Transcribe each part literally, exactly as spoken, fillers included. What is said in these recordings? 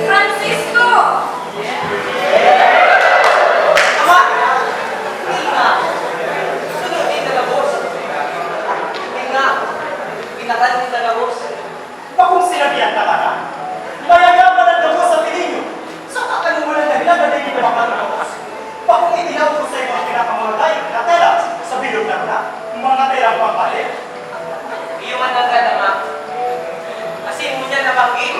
Francisco! Ama! Hindi nga. Sunod, di ka gabos. Hindi nga. Pinakan kita gabos. Bakong sinabihan ka na? Mayayaman ang gabos sa piling nyo. Saka anong walang dahilan na di ka makagabos? Bakong itinaw ko sa ibang pinakamahagay na tela sa bilog na runa? Mga telang pambalik? Iyo man nanggad, ama. Asin mo niya nabanggit.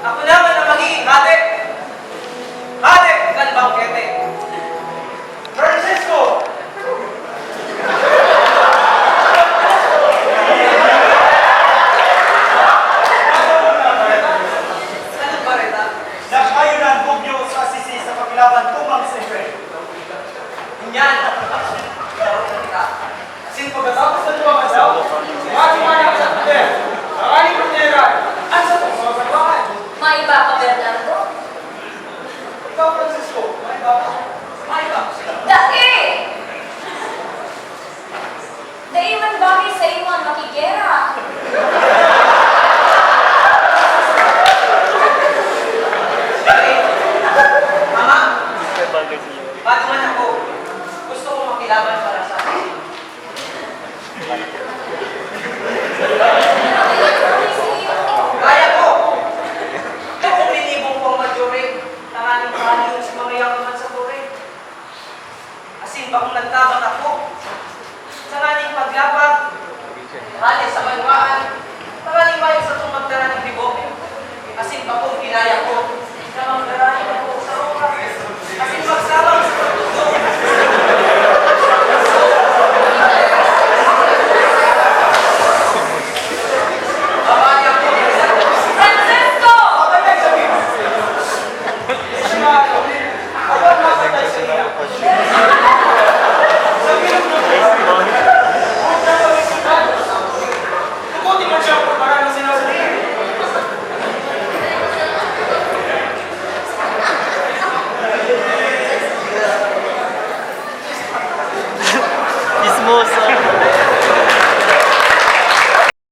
Ako naman ang magiging hade. Hade kan bangkete. Francisco! Ano ba, Rita? Nagkayo na ang Bugyo sa Assisi sa pakilaban tumang sa Imperio. Ngunyan, asin pagkatapos ng duwang aldaw, dumating man ako sa poder. Tanganing pagnegan an satong mga salbakan. Maiba ka, Bernardo? Ikaw, Francisco, maiba ka? Maiba ka sila. Dai! Dai man bagay sa imo an makigera. Mama, bago man ako, gusto ko makilaban para sa akin. Kaya ko! Kung linibong ko ang madyore, tanganing pahalion sa mga yaon man sa tore. Asin bakong nagtabang ako, tanganing paglapag, hali sa banwaan, tanganing mayo satong magdara nin libong. Asin bakong ginaya ko,